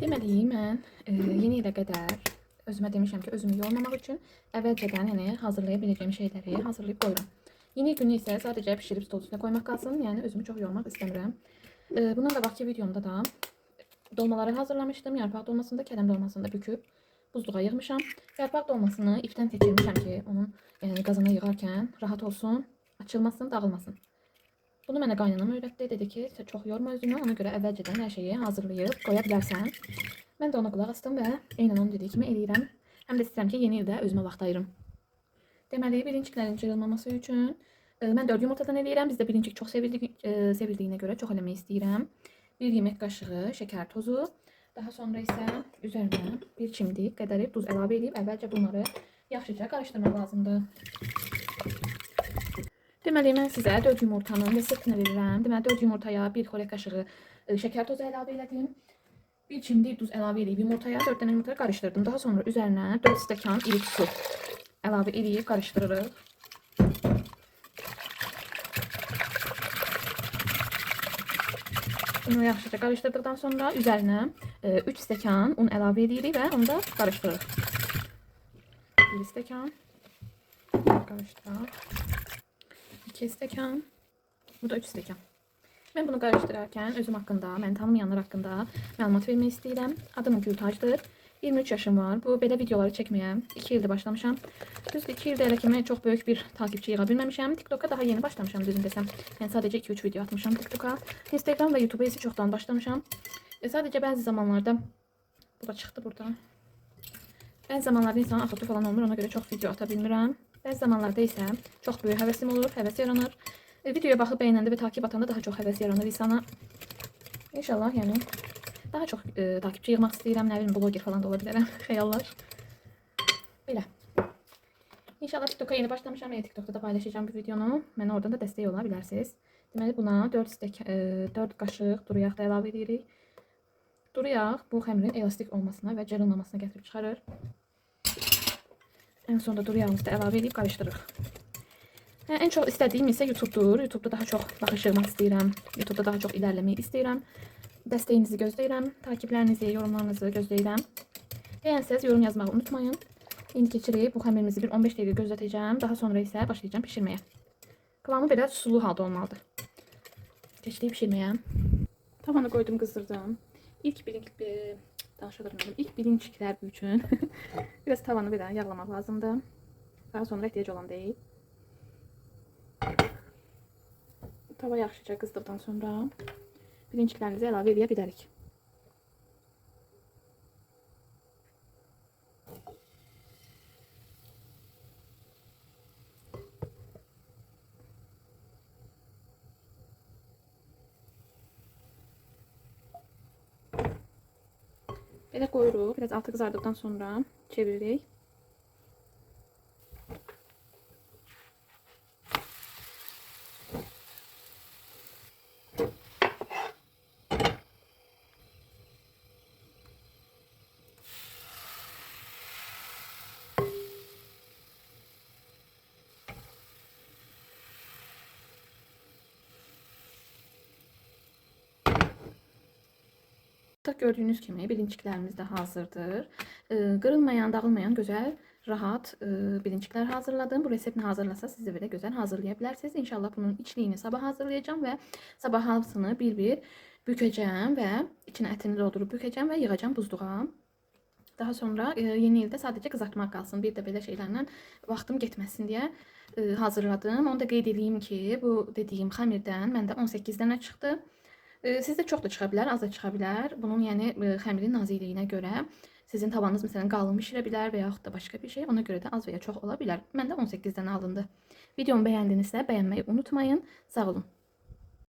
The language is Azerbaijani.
Deməli, mən yeni ilə qədər özümə demişəm ki, özümü yormamaq üçün əvvəlcədən, yəni hazırlaya biləcəyim şeyləri hazırlayıb qoyuram. Yeni günü isə sadəcə bişirib stol üstünə qoymaq qalsın. Yəni özümü çox yormaq istəmirəm. Bundan qabaqki videomda da dolmaları hazırlamışdım. Yarpaq dolmasını da, kələm dolmasını da büküb buzluğa yığmışam. Yarpaq dolmasını ipdən keçirmişəm ki, onun yəni qazana yığarkən rahat olsun, açılmasın, dağılmasın. Bunu mənə qaynanam öyrətdi. Dedi ki, çox yorma özünü, ona görə əvvəlcədən hər şeyi hazırlayıb qoya bilərsən. Mən də ona qulaq asdım və eynən onun dediyi kimi eləyirəm. Həm də istəyirəm ki, yeni ildə özümə vaxt ayırım. Deməli, bilinçiklərin cırılmaması üçün mən 4 yumurtadan eləyirəm. Bizdə bilinçik çox sevildiyinə görə çox eləmək istəyirəm. 1 yemək qaşığı şəkər tozu. Daha sonra isə üzərinə bir çimdik qədəri duz əlavə edib əvvəlcə bunları yaxşıca qarışdırmaq lazımdır. Deməli, mən sizə 4 yumurtanın reseptini verirəm. Deməli, 4 yumurtaya 1 xörək qaşığı şəkər tozu əlavə elədim. Bir çimdik duz əlavə edib yumurtaya, 4 dənə yumurtayı qarışdırdım. Daha sonra üzərinə 4 stəkan ilik su əlavə edib qarışdırırıq. Bunu yaxşıca qarışdırdıqdan sonra üzərinə 3 stəkan un əlavə edirik və onu da qarışdırırıq. 1 stəkan qarışdıraq. 2 stəkan. Bu da 3 stəkan. Mən bunu qarışdırarkən özüm haqqında, məni tanımayanlar haqqında məlumat vermək istəyirəm. Adım Gültacdır. 23 yaşım var. Bu belə videoları çəkməyə 2 ildir başlamışam. Düzdür, 2 ildə elə kimi çox böyük bir takipçi yığa bilməmişəm. TikToka daha yeni başlamışam, düzünü desəm. Yəni sadəcə 2-3 video atmışam TikToka. Instagram və YouTube'a isə çoxdan başlamışam. Sadəcə bəzi zamanlarda bu da çıxdı burada. Bəzi zamanlarda insanın axırtı falan olmur, ona görə çox video ata bilmirəm. Bəzi zamanlarda isə çox böyük həvəsim olur, həvəs yaranır. Videoya baxıb bəyənəndə və takip atanda daha çox həvəs yaranır insana. İnşallah, yəni daha çox takipçi yığmaq istəyirəm, nə bilim, bloger falan da ola bilərəm. Xəyallar. Belə. İnşallah TikToka yeni başlamışam. TikTokda da paylaşacağım bu videonu. Mənə oradan da dəstək ola bilərsiniz. Deməli buna 4 qaşıq duru yağ da əlavə edirik. Duru yağ bu xəmirin elastik olmasına və cırılmamasına gətirib çıxarır. Ən sonda duru yağımızı da əlavə edib qarışdırırıq. Ən çox istədiyim isə YouTube'dur. YouTube'da daha çox baxış yığmaq istəyirəm. YouTube'da daha çox ilerləmək istəyirəm. Dəstəyinizi gözləyirəm. Takiplərinizi, yorumlarınızı gözləyirəm. Bəyənsəz yorum yazmağı unutmayın. İndi keçirik. Bu xəmirimizi bir 15 dəqiqə gözlətəcəm. Daha sonra isə başlayacağım pişirməyə. Kıvamı belə sulu halda olmalıdır. Keçdik pişirməyə. Tavanı qoydum, qızdırdım. İlk bilinçiklər üçün biraz tavanı belə yağlamaq lazımdır. Daha sonra ehtiyac olan deyil. Tava yaxşıca qızdıqdan sonra bilinçiklərimizi əlavə edə bilərik. Belə qoyuruq. Biraz altı qızardıqdan sonra çeviririk. Gördüyünüz kimi bilinçiklərimiz də hazırdır. Qırılmayan, dağılmayan gözəl, rahat bilinçiklər hazırladım. Bu reseptini hazırlasa siz də belə gözəl hazırlaya bilərsiniz. İnşallah bunun içliyini sabah hazırlayacağım və sabah hamısını bir-bir bükəcəm və içinə ətini doldurub bükəcəm və yığacağım buzluğa. Daha sonra yeni ildə sadəcə qızartmaq qalsın. Bir də belə şeylərlə vaxtım getməsin deyə hazırladım. Onu da qeyd edeyim ki, bu dediyim xəmirdən məndə 18 dənə çıxdı. Sizdə çox da çıxa bilər, az da çıxa bilər. Bunun yəni xəmirin nazikliyinə görə sizin tavanınız məsələn qalın bişirə bilər və yaxud da başqa bir şey. Ona görə də az və ya çox ola bilər. Məndə 18 dənə alındı. Videomu bəyəndinizsə bəyənməyi unutmayın. Sağ olun.